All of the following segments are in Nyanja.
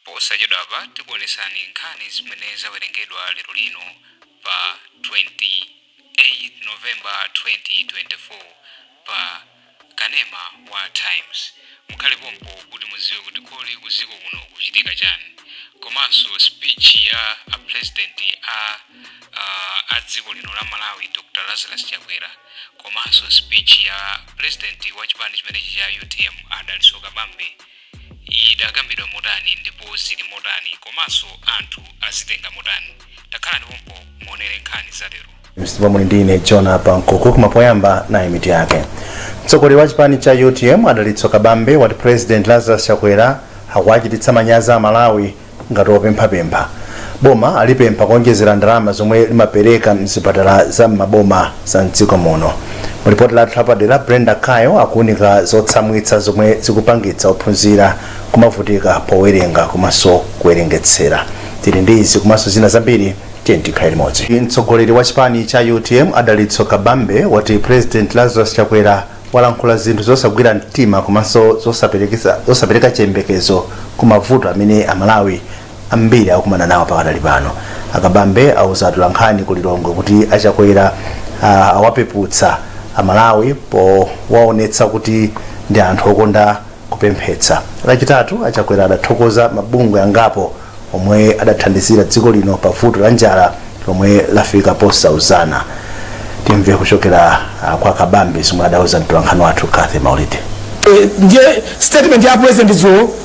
Posachedwapa tikuonesani nkhani zimene zawerengedwa lero lino pa 28 November 2024 pa kanema wa Times. Mukhale pompo kuti mudziwe kuti kodi kuziko kuno kuchitika chani, komanso speech ya a president a dziko lino la Malawi, Dr Lazarus Chakwera, komanso speech ya president wa chipani chimenechi cha UTM, a Dalitso Kabambe, idakambidwa motani ndipo zili motani, komanso anthu azitenga motani. Takhalani pompo muonere nkhani za lero. Ndipo muli ndine Jona Pankuku. Kumapoyamba nayi mitu yake. Mtsogoleri wa chipani cha UTM, a Dalitso Kabambe, wati President Lazarus Chakwera akuachititsa manyazi a Malawi ngati opemphapempha. Boma alipempha kuonjezera ndalama zomwe limapereka mzipatala za m'maboma za mdziko muno. Mulipoti lathu lapadera, Brenda Kayo akuunika zotsamwitsa zomwe zikupangitsa ophunzira kumavutika powerenga komanso kuwerengetsera. Tili ndi izi komanso zina zambiri, tiye tikhale limodzi. Mtsogoleri wa chipani cha UTM, a Dalitso Kabambe, wati President Lazarus Chakwera walankhula zinthu zosagwira mtima komanso zosapereka chiyembekezo ku mavuto amene Amalawi ambiri akukumana nawo pakadali pano. A Kabambe auza atolankhani ku Lilongwe kuti a Chakwera awapeputsa Amalawi powaonetsa kuti ndi anthu okonda kupemphetsa. Lachitatu a Chakwera adathokoza mabungwe angapo omwe adathandizira dziko lino pa vuto la njala lomwe lafika posauzana. Timve kuchokera kwa Kabambe zomwe adauza mtolankhani wathu Cathy Maulidi. Ndiye statement ya president dzulo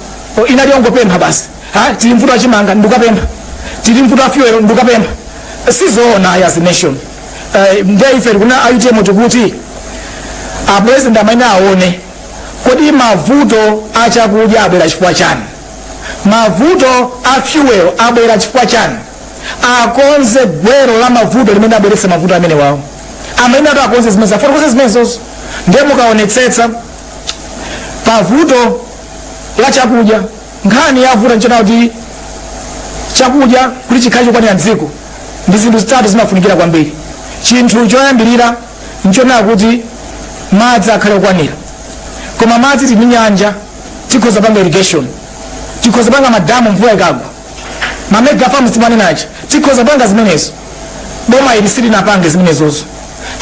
inali yongopempha basi. Ha, tili mvuto achimanga, ndikapempha. Tili mvuto a fuel, ndikapempha. Sizoona as a nation. Ndiye ife tikuna UTM tikuti a president amene aone kodi mavuto achakudya abwera chifukwa chani, mavuto a fuel abwera chifukwa chani, akonze gwero la mavuto limene abweretsa mavuto amene wawo. Amene ati akonze zimene afotokoze zimenezozo. Ndiye mukaonetsetsa pavuto la chakudya, nkhani yavuta nchona kuti chakudya kuti chikhale chokwanira mdziko ndi zinthu zitatu zimafunikira kwambiri. Chinthu choyambirira nchonena kuti madzi akhale okwanira. Koma madzi tili nyanja, tikhoza panga irrigation, tikhoza panga madamu mvula ikagwa, ma mega farms timanenachi, tikhoza panga zimenezo. Boma ili silinapange zimenezozo.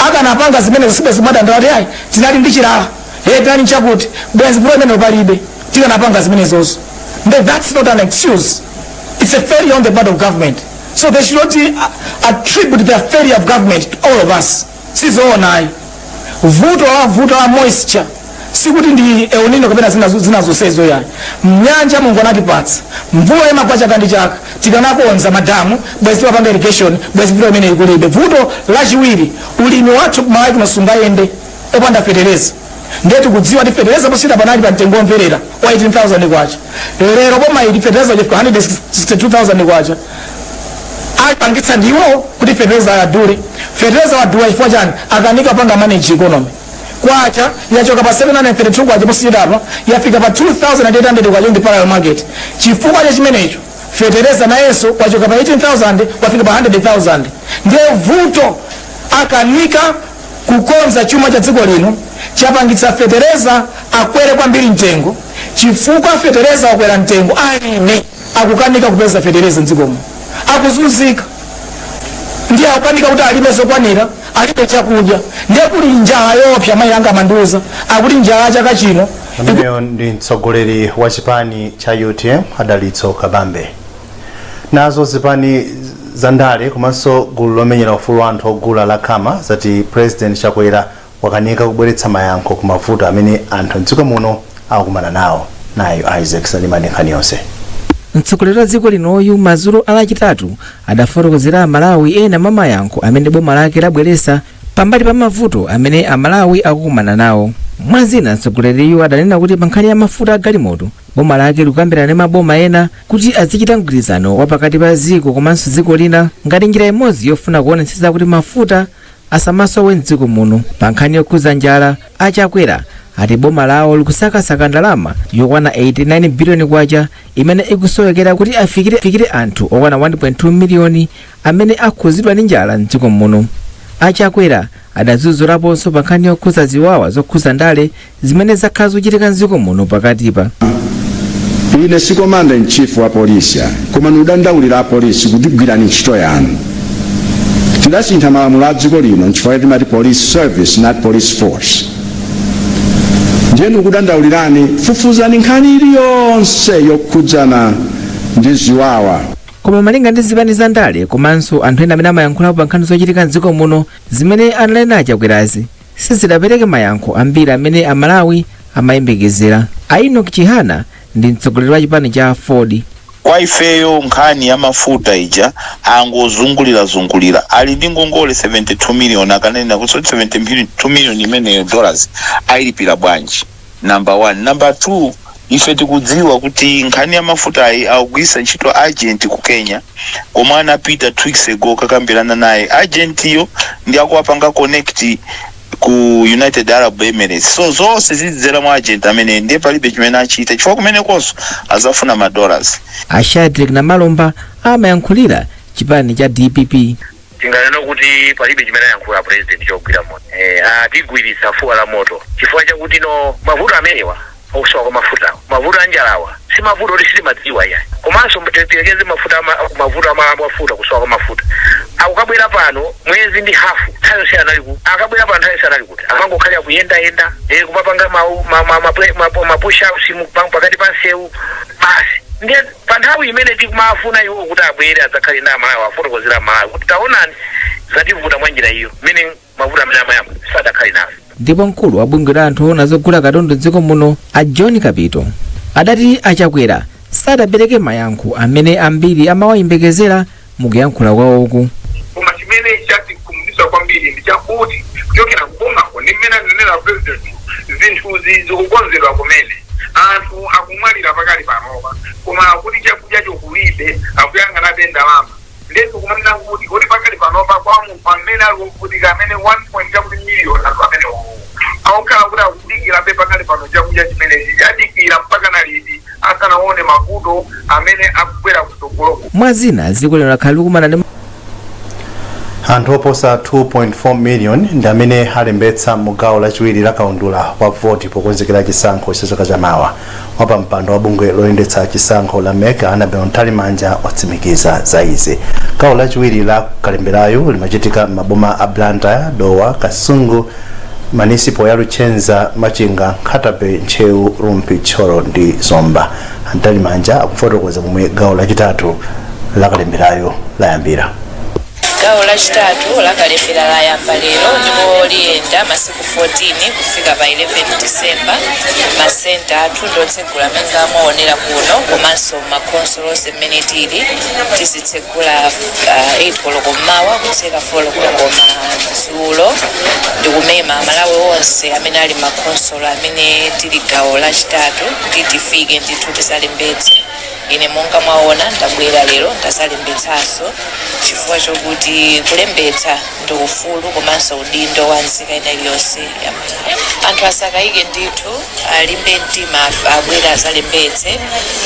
Akanapanga zimenezo, sibwezi madandaula kuti ayi, tinali ndi chilala, hey, tinali nchakuti, bwenzi vuto imene palibe tikanapanga zimenezozo. Nde that's not an excuse, it's a failure on the part of government, so they should not attribute the failure of government to all of us. Sizoonayi. Vuto la moisture sikuti ndi El Nino kapena zina zonsezo yani. Mnyanja Mulungu anatipatsa, mvula imagwa chaka ndi chaka. Tikanakonza madamu, bwezi timapanga irrigation, bwezi vuto imene ikulibe. Vuto lachiwiri, ulimi wathu kumalawi kuno sungayende opanda fetereza. Ndiye tikudziwa kuti fetereza posita panali pa mtengo womverera wa 18,000 kwacha. Lero boma ili fetereza chifika 162,000 kwacha. Apangitsa ndiwo kuti fetereza adule. Fetereza wadula chifukwa chani? Akanika panga manage economy. Kwacha yachoka pa 732 kwacha posachedwapa, yafika pa 2800 kwacha ndi parallel market. Chifukwa cha chimenecho, fetereza nayenso wachoka pa 18,000 wafika pa 100,000. Ndiye vuto, akanika kukonza chuma cha dziko lino, chapangitsa fetereza akwere kwambiri mtengo. Chifukwa fetereza wakwera mtengo, alimi akukanika kupeza fetereza mdzikomo, akuzunzika, ndiye akukanika kuti alime zokwanira, alibe chakudya. Ndiye kuli njala yoopsa. Mayi anga amandiuza akuti njala ya chaka chino. Ameneyo ndi mtsogoleri wa chipani cha UTM, a Dalitso Kabambe. Nazo zipani za ndale komanso gulu lomenyera ufulu wa anthu ogula la CAMA zati President Chakwera wakanika kubweretsa mayankho ku mavuto amene anthu mdziko muno akukumana nawo. Nayo Isaac Salimani nkhani yonse. Mtsogoleri wa dziko linoyu madzulo alachitatu adafotokozera Amalawi ena mwa mayankho amene boma lake labweretsa pambali pa mavuto amene Amalawi akukumana nawo. Mwazina, mtsogoleriyu adanena kuti pa nkhani ya mafuta a galimoto, boma lake likukambirana ndi maboma ena kuti azichita mgwirizano wa pakati pa dziko komanso dziko lina ngati njira imodzi yofuna kuonetsetsa kuti mafuta asamasowe mdziko muno. Pa nkhani yokhuza njala, a Chakwera ati boma lawo likusakasaka ndalama yokwana 89 biliyoni kwacha imene ikusowekera kuti afikire anthu okwana 1.2 miliyoni amene akhuzidwa ndi njala mdziko muno. A Chakwera adadzudzulaponso pa nkhani yokhuza ziwawa zokhuza ndale zimene zakhala zochitika mdziko muno pakatipa. Ine si commander in chief wa polisi, koma ndikudandaulira apolisi kuti gwirani ntchito yanu. Tidasintha malamulo a dziko lino nchifukwa timati Police Service, not police force. Ndiye ndikudandaulirani, fufuzani nkhani iliyonse yokhudzana ndi ziwawa. Koma malinga ndi zipani za ndale komanso anthu ena amene amayankhulapo pa nkhani zochitika mdziko muno, zimene ananena aChakwerazi sizidapereke mayankho ambiri amene Amalawi amayembekezera. A Enoch Chihana ndi mtsogoleri wa chipani cha AFORD. Kwa ifeyo, nkhani ya mafuta ija angozungulira-zungulira. Ali ndi ngongole 72 million, akanena kuti 72 million imeneyo dollars ayilipira bwanji? Number one. Number two, ife tikudziwa kuti nkhani ya mafuta ayi akugwiritsa ntchito agent ku Kenya, komwe anapita 2 weeks ago kakambirana naye agent iyo ndi akuwapanga connect ku United Arab Emirates. So zonse zidzera mwa agent amene, ndiye palibe chimene achita chifukwa kumenekonso azafuna ma dollars. A Shadrick Namalomba amayankhulira chipani cha DPP. Tinganena kuti palibe chimene ayankhula president chogwira moto. Atigwiritsa fuwa la moto chifukwa chakuti no mavuto amenewa okusowa kwa mafutawa, mavuto anjalawa, si mavuto oti sitimadziwa iyayi. Komanso tiyerekeze mafuta mavuto amafuta, kusowa kwa mafuta akukabwera pano mwezi ndi hafu, nthawi yonse anali ku akabwera pano, nthawi yonse anali kuti amangokhalira kuyendayenda, kumapanga ma push ups pakati pa nsewu basi. Ndiye pa nthawi imene tikumafuna iwo kuti abwere adzakhale ndi Amalawi, afotokozera Amalawi kuti taonani zativuta mwa njira iyo, mmene mavuto amene amayamba sadakhale nafe. Ndipo mkulu wa bungwe la anthu oona zogula katundu dziko muno, a John Kapito, adati aChakwera sadapereke mayankho amene ambiri amawayembekezera mukuyankhula kwawoku. Koma chimene chatikhumudwitsa kwambiri ndi chakuti kuchokera kubomako ndi mmene anenera president, zinthuzi zikukonzedwa kumene, anthu akumwalira pakali panopa, koma akuti chakudya chokulibe, akuyang'anabe ndalama. Ndetu kumanena kuti kuti pakali panopa kwa munthu amene ali wovutika, amene 1 point chakuti million anthu amene akukhala kuti akudikirabe pakali pano chakudya chimenechi, chadikira mpaka naliti asanaone mavuto amene akubwera kutsogoloko? Mwazina, dziko lino lakhala likumana ndi Anthu oposa 2.4 million ndi amene alembetsa mu gawo lachiwiri la kaundula wa voti pokonzekera chisankho cha chaka chamawa. Wapampando wa bungwe loyendetsa chisankho la MEC, Annabel Mtalimanja, watsimikiza za izi. Gawo lachiwiri la kalemberayo limachitika m'maboma a Blantyre, Dowa, Kasungu, munisipo ya Luchenza, Machinga, Nkhata Bay, Ntcheu, Rumphi, Thyolo ndi Zomba. Mtalimanja akufotokoza momwe gawo lachitatu la kalemberayo layambira. Gawo lachitatu lakalembera layamba lero ndipo liyenda masiku 14 kufika pa 11 Disemba. Masenta athu ndiotsegula amene amaonera kuno, komanso makhonsolo onse mmene tili tizitsegula 8 koloko mmawa kutseka 4 koloko madzulo. Ndikumema Amalawi onse amene ali makhonsolo amene tili gawo lachitatu kuti tifike ndithu tizalembetse. Ine monga mwaona ndabwera lero, ndazalembetsanso chifukwa chokuti kulembetsa ndi ufulu komanso udindo wa nzika ina iliyonse ya Malawi. Anthu asakayike ndithu, alimbe mtima, abwere azalembetse.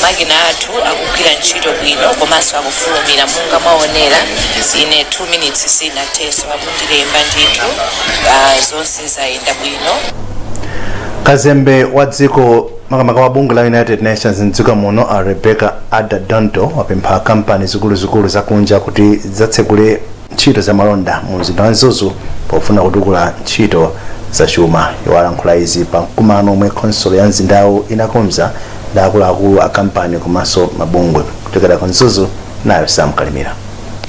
Makina athu akugwira ntchito bwino komanso akufulumira. Monga mwaonera, ine 2 minutes sinathenso akundilemba ndithu. Zonse zayenda bwino. Kazembe wa dziko, makamaka wa bungwe la United Nations mdziko muno, a Rebecca Adda-Dontoh, wapempha kampani zikuluzikulu zakunja kuti zitsekule ntchito za malonda mu mzinda wa Mzuzu pofuna kutukula ntchito zachuma. Iwo izi pa mkumano omwe khonsolo ya mzindawu inakonza ndi akuluakulu a kampani komanso mabungwe. Kuchokera ku Mzuzu, nayo Sam Kalimira.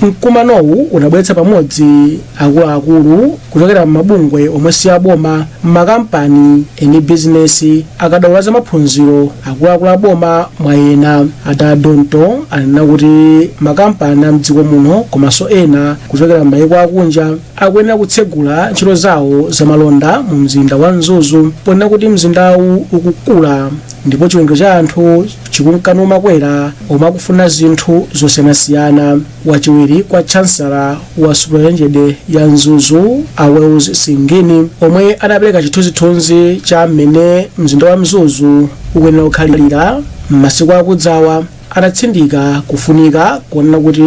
Mkumanowu unabweretsa pamodzi akuluakulu kuchokera m'mabungwe omwe si aboma, m'makampani, eni bizinesi, akadaulo za maphunziro, akuluakulu aboma, mwa ena. A Dontoh anena kuti makampani a mdziko muno komanso ena kuchokera m'mayiko akunja akuyenera kutsegula ntchito zawo zamalonda mu mzinda wa Mzuzu, ponena kuti mzindawu ukukula ndipo chiwerengero cha anthu chikunkana makwera omwe akufuna zinthu zosiyanasiyana. Wachiwiri kwa chancellor wa superintendent ya Mzuzu, a Wells Singini, omwe adapereka chithunzithunzi cha mmene mzinda wa Mzuzu ukuyenera kukhalira m'masiku akudzawa, adatsindika kufunika kuonena kuti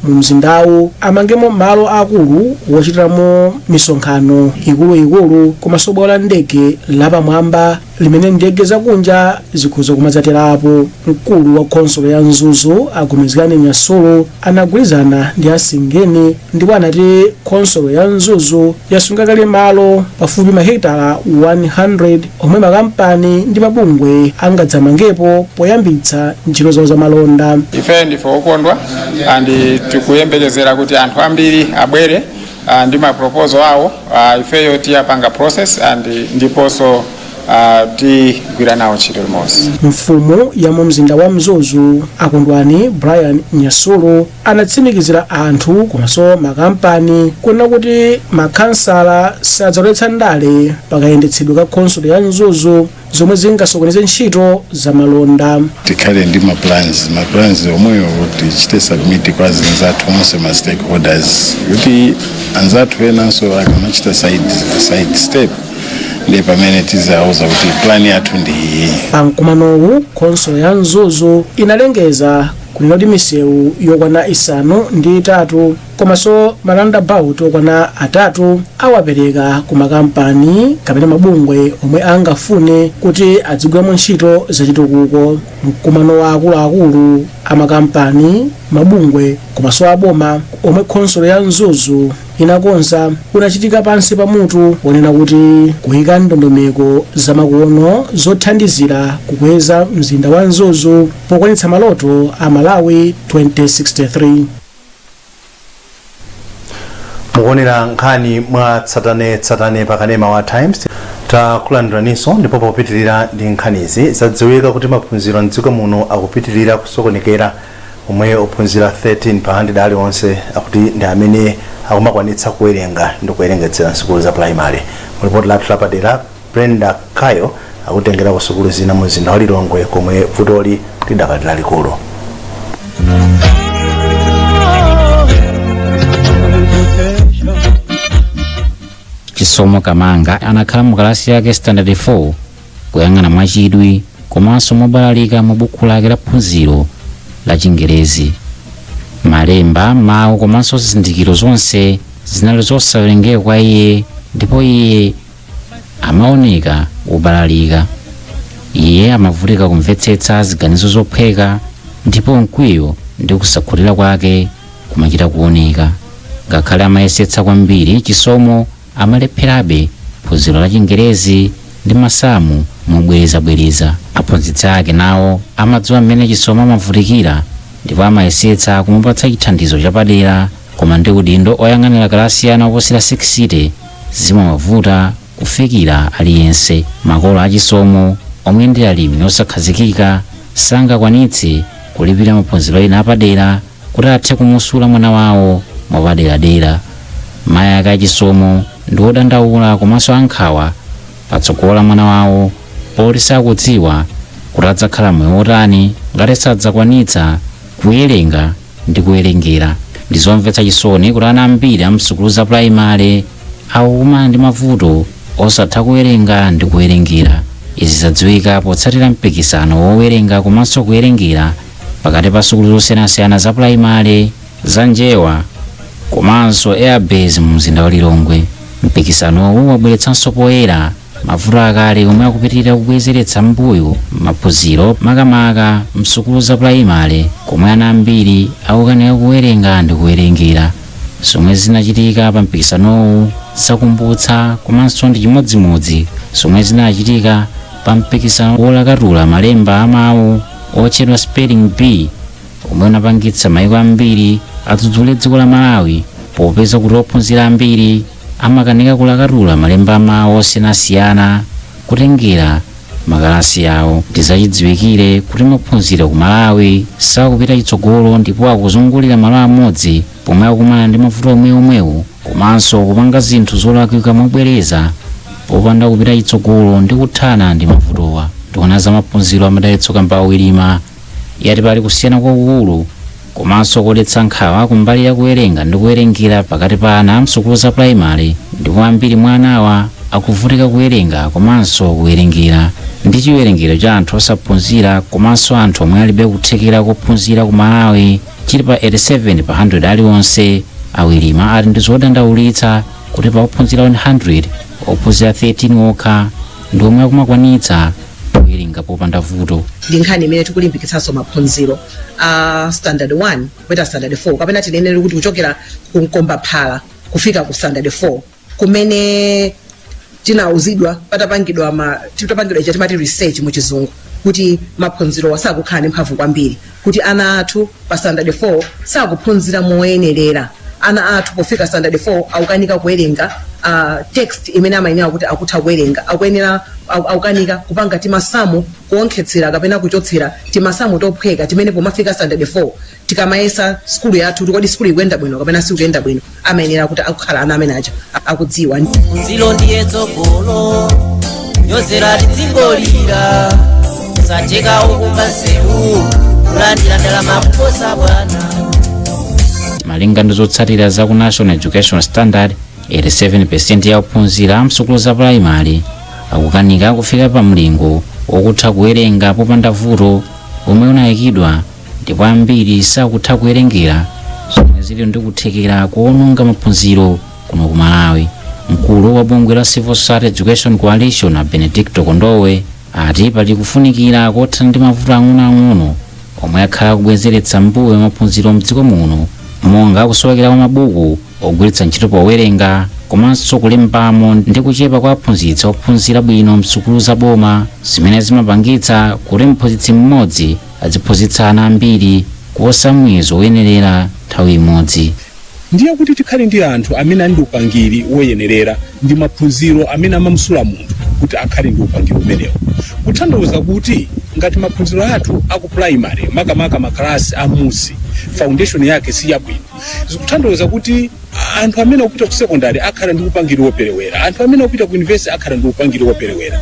mu mzindawu amangemo malo akulu wochitiramo misonkhano ikuluikulu komanso bwalo la ndege lapamwamba. Limene ndege zakunja zikhoza kumadzaterapo. Mkulu wa khonsolo ya Mzuzu, a Gomezgani Nyasulu, anagwirizana ndi asingeni ndipo anati khonsolo ya Mzuzu yasunga kale malo pafupi mahekitala 100 omwe makampani ndi mabungwe angadzamangepo poyambitsa ntchito zawo zamalonda. Ife ndife okondwa and tikuyembekezera kuti anthu ambiri abwere ndi ma proposal awo. Ifeyo tiyapanga process and ndiponso tigwira nawo ntchito limodzi. Mfumu ya mu mzinda wa Mzuzu, Akondwani Brian Nyasulu, anatsimikizira anthu komanso makampani kunena kuti makhansala sadzalowetsa ndale pakayendetsedwe ka khonsolo ya Mzuzu zomwe zingasokoneze ntchito zamalonda. Tikhale ndi ma plans omweyo tichite submit kwa anzathu onse, ma stakeholders, kuti anzathu enanso akamachita side step, ndi pamene tizawuza kuti plan yathu ndi iyi. Pa mkumanowu, khonsolo ya Mzuzu inalengeza kunena kuti misewu yokwana 3 komanso ma roundabout okwana 3 awapereka ku makampani kapena mabungwe omwe angafune kuti adzigwiramo ntchito zachitukuko. Mkumano wa akuluakulu a makampani, mabungwe komanso aboma omwe khonsolo ya Mzuzu inakonza unachitika pansi pa mutu wonena kuti kuyika ndondomeko zamakono zothandizira kukweza mzinda wa Mzuzu pokwanitsa maloto a Malawi 2063. Mukuonera nkhani mwa tsatanetsatane pakanema wa Times. Takulandiraninso, ndipo popitirira ndi nkhanizi, zadziwika kuti maphunziro mdziko muno akupitirira kusokonekera, omwe ophunzira 13 pa 100 aliwonse akuti ndi amene akumakwanitsa kuwerenga ndi kuwerengetsera nsukulu za primary. Mulipoti lathu lapadera, Brenda Kayo akutengera ku sukulu zina mu mzinda wa Lilongwe komwe vutoli lidakali lalikulu. Chisomo Kamanga anakhala mu kalasi yake standard 4, kuyang'ana mwachidwi komanso mobalalika mu buku lake la phunziro la Chingerezi. Malemba, mawu komanso zizindikiro zonse zinali zosawerengeka kwa iye, ndipo iye amaoneka wobalalika. Iye amavutika kumvetsetsa ziganizo zophweka, ndipo mkwiyo ndi kusakhutira kwake kumachita kuoneka. Ngakhale amayesetsa kwambiri, Chisomo amalepherabe phunziro la Chingerezi ndi masamu mobwerezabwereza. Aphunzitsi ake nawo amadziwa mmene Chisomo amavutikira ndipo amayesetsa kumupatsa chithandizo chapadera, koma ndi udindo oyang'anira kalasi ana oposera 60, zimawavuta kufikira aliyense. Makolo a Chisomo, omwe ndi alimi osakhazikika, sangakwanitse kulipira maphunziro ena apadera kuti athe kumusula mwana wawo mwapaderadera. Mayi ake achisomo ndi odandaula komanso ankhawa patsogolo la mwana wawo, poti sakudziwa kuti adzakhala moyo wotani ngati sadzakwanitsa kuwerenga ndi kuwerengera. Ndi zomvetsa chisoni kuti ana ambiri a msukulu za purayimale akukumana ndi mavuto osatha kuwerenga ndi kuwerengera. Izi zadziwika potsatira mpikisano wowerenga komanso kuwerengera pakati pa sukulu zosiyanasiyana za purayimale za Njewa komanso Airbase mu mzinda wa Lilongwe. Mpikisanowu wabweretsanso poyera mavuto akale omwe akupitirira kubwezeretsa mbuyo maphunziro, makamaka msukulu za purayimale komwe ana ambiri akukanika kuwerenga ndi kuwerengera. Zomwe zinachitika pa mpikisanowu zakumbutsa komanso ndi chimodzimodzi zomwe zinachitika pa mpikisano wolakatula malemba amawu otchedwa spelling bee, omwe unapangitsa maiko ambiri adzudzule dziko la Malawi popeza kuti ophunzira ambiri amakanika kulakatula malemba amawu osiyanasiyana kutengera makalasi awo. Ndizachidziwikire kuti maphunziro ku Malawi sakupita chitsogolo ndipo akuzungulira malo amodzi, pomwe akukumana ndi mavuto omweomwewo komanso kupanga zinthu zolakwika mobwereza popanda kupita chitsogolo ndi kuthana ndi mavutowa. Nduna za maphunziro, a Madalitso Kambauwa Wirima, yati pali kusiyana kwakukulu komanso kodetsa nkhawa kumbali ya kuwerenga ndi kuwerengera pakati pa ana amsukulu za purayimale, ndipo ambiri mwa anawa akuvutika kuwerenga komanso kuwerengera. Ndi chiwerengero cha anthu osaphunzira komanso anthu omwe alibe kuthekera kophunzira ku Malawi chili pa 87 pa 100 aliwonse. A Wirima ati ndi zodandaulitsa kuti pa ophunzira 100, ophunzira 13 okha ndi omwe akumakwanitsa kuwerenga popanda vuto. Ndi nkhani imene tikulimbikitsanso maphunziro a standard 1 kupita standard 4, kapena tinenere kuti kuchokera ku mkombaphala kufika ku standard 4, kumene tinauzidwa patapangidwa icha timati research mu Chizungu kuti maphunziro sakukhala ndi mphamvu kwambiri, kuti ana athu pa standard 4 sakuphunzira moyenerera. Ana athu pofika standard 4 akukanika kuwerenga text imene amayenera kuti akutha kuwerenga, akuyenera akukanika kupanga timasamu, kuonkhetsera kapena kuchotsera, timasamu tophweka timene pomafika standard 4 tikamayesa skulu yathu kuti kodi skulu ikuyenda bwino kapena sikuyenda bwino, amayenera kuti akukhala ana amene aja akudziwa. Phunziro ndiye tsogolo, nyozera tidzingolira, satheka ukumba nsewu kulandira ndalama kuposa bwana. Malinga ndi zotsatira za ku National Education Standard, 87% ya ophunzira amsukulu za primary akukanika kufika pa mlingo wokutha kuwerenga popanda vuto omwe unayikidwa, ndipo ambiri sakutha kuwerengera, zomwe zili ndi kuthekera kuononga maphunziro kuno ku Malawi. Mkulu wa bungwe la Civil Society Education Coalition, a Benedicto Kondowe, ati pali kufunikira kothana ndi mavuto ang'onoang'ono omwe akhala kubwezeretsa mbuyo maphunziro mdziko muno, monga kusowekera kwa mabuku ogwiritsa ntchito powerenga komanso kulembamo ndi kuchepa kwa aphunzitsi ophunzira bwino msukulu za boma, zimene zimapangitsa kuti mphunzitsi mmodzi aziphunzitsa ana ambiri kuposa muyezo woyenerera nthawi imodzi. Ndiye kuti tikhale ndi anthu amene ali ndi upangiri woyenerera ndi maphunziro amene amamusula munthu kuti akhale ndi upangiri umenewo, kutanthauza kuti ngati maphunziro athu aku primary, makamaka makalasi amusi, foundation yake si yabwino, zikutanthauza kuti anthu amene akupita ku secondary akhala ndi upangiri woperewera, anthu amene akupita ku university akhala ndi upangiri woperewera.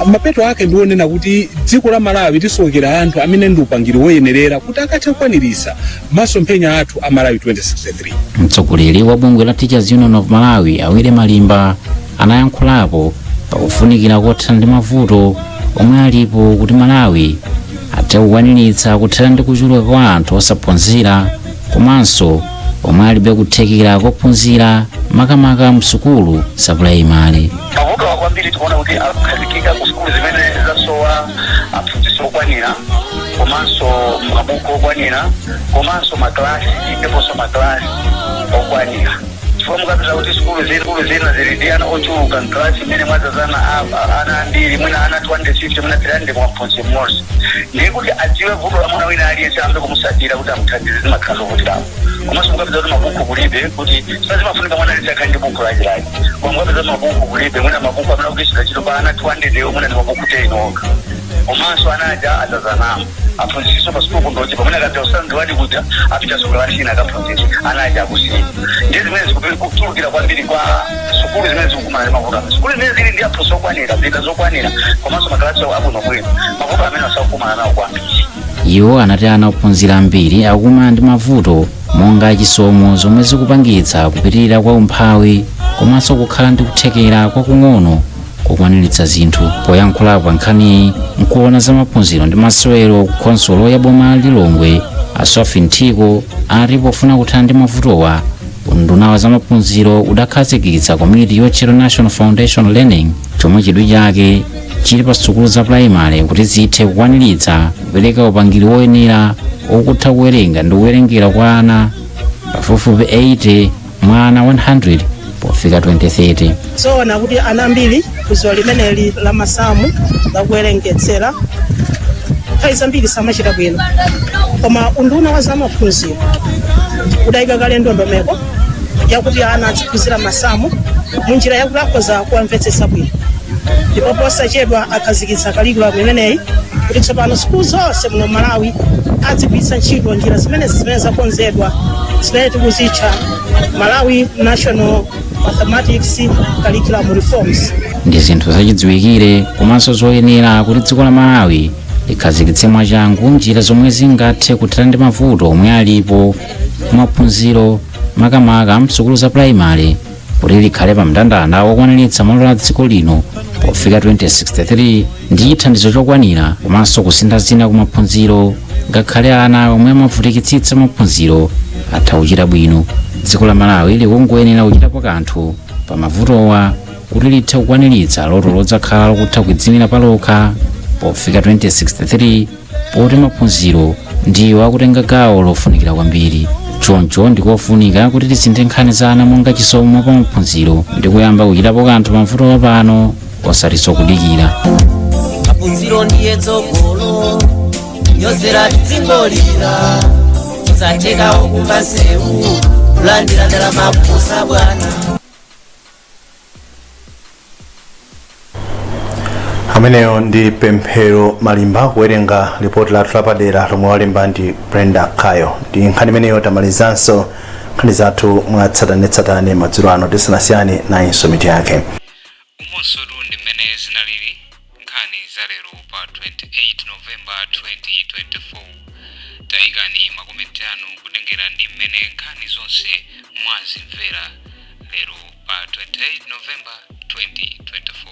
Mapeto ake ndionena kuti dziko la Malawi lisowekera anthu amene ndi upangiri woyenerera kuti akathe kukwaniritsa masomphenya athu a Malawi 2063. Mtsogoleri wa bungwe la Teachers Union of Malawi, Awire Malimba, anayankhulapo pakufunikira kothana ndi mavuto omwe alipo kuti Malawi athe kukwaniritsa kuthana ndi kuchuluka kwa anthu osaphunzira komanso omwe alibe kuthekera kophunzira, makamaka msukulu za pulaimali. Mavuto kwambiri tikuona kuti akhazikika ku sukulu zimene zasowa aphunzitsi okwanira, komanso mabuku okwanira, komanso maklasi, ndiponso maklasi okwanira, chifukwa mukapeza kuti sukulu zina zili ndi ana ochuluka mklasi imene mwadzazana ana ambiri, mwina ana 250, mwina 300 mwa mphunzitsi mmodzi, ndiye kuti adziwe vuto la mwana wina aliyense, ambe kumusatira kuti amuthandize, zimakhala zovutirapo. Komanso mukapeza kuti mabuku kulibe, kuti sazimafunika mwana aliyense akhale ndi buku lachilaki, koma mukapeza kuti mabuku kulibe, mwina mabuku amene akugwiritsidwa ntchito pa ana 200 ewo mwina ndi mabuku 10 okha, komanso ana aja adzazanamo, aphunzitsinso pa sukulu kundochepa, mwina akapita kusandiwani kuja apita sukulu ina akaphunzitsa, ana aja akusiya. Ndiye zimene zikutulukira kwambiri kwa sukulu zimene zikukumana ndi mavuto amene. Sukulu zimene zili ndi aphunzitsi okwanira, zida zokwanira, komanso makalasi abwinobwino, mavuto amene asakukumana nawo kwambiri. Iwo anati ana ophunzira ambiri akukumana ndi mavuto monga chisomo, zomwe zikupangitsa kupitirira kwa umphawi komanso kukhala ndi kuthekera kwakung'ono kukwaniritsa zinthu. Poyankhulapo pa nkhaniyi, nkuona za maphunziro ndi masewero ku khonsolo ya boma Lilongwe, a Sophie Nthiko, ati pofuna kuthana ndi mavutowa, unduna wa zamaphunziro udakhazikitsa komiti yotchedwa National Foundation Learning, chomwe chidwi chake chili pa sukulu za pulaimali kuti zithe kukwaniritsa kupereka upangiri woyenera okutha kuwerenga ndi kuwerengera kwa ana pafupifupi 80 mwa ana 100 pofika 2030. Zoona kuti ana ambiri phunziro limeneli la masamu, lakuwerengetsera, nthawi zambiri samachita bwino, koma unduna wa zamaphunziro udayika kale ndondomeko yakuti ana aziphunzira masamu munjira yakuti akhoza kuwamvetsetsa bwino, ndipo posachedwa akhazikitsa curriculum imeneyi kuti tsopano sukulu zonse muno Malawi azigwiritsa ntchito njira zimenezi zimene zakonzedwa, zimene tikuzitcha Malawi National Mathematics Curriculum Reforms. Ndi zinthu zachidziwikire komanso zoyenera kuti dziko la Malawi likhazikitse mwachangu njira zomwe zingathe kuthana ndi mavuto omwe alipo kumaphunziro, makamaka msukulu za pulaimali, kuti likhale pa mndandanda wokwaniritsa malo la dziko lino pofika 2063 ndi chithandizo chokwanira komanso kusintha zina kumaphunziro, ngakhale ana omwe amavutikitsitsa maphunziro atha kuchita bwino. Dziko la Malawi likungoyenera kuchitapo kanthu pa mavutowa. Kuti lithe kukwaniritsa loto lodzakhala lokutha kudziyimira palokha pofika 2063, poti maphunziro ndiwo akutenga gawo lofunikira kwambiri. Choncho ndikofunika kuti tisinthe nkhani za ana monga Chisomo pa maphunziro ndi kuyamba kuchitapo kanthu mavuto pano, osatinso kudikira. Maphunziro ndiye tsogolo, nyozera tidzingolira, usatheka okumba nsewu, kulandira ndalama kuposa bwana. Ameneyo ndi Pemphero Malimba kuwerenga ripoti lathu lapadera lomwe walemba ndi Brenda Kayo. Ndi nkhani imeneyo tamalizanso nkhani zathu mwatsatanetsatane madzulo ano. Tisanasiyane, nayinso mitu yake. Umonsotu ndi mmene zinalili nkhani za lero pa 28 November 2024. Tayikani makomenti anu kutengera ndi mmene nkhani zonse mwazimvera lero pa 28 November 2024.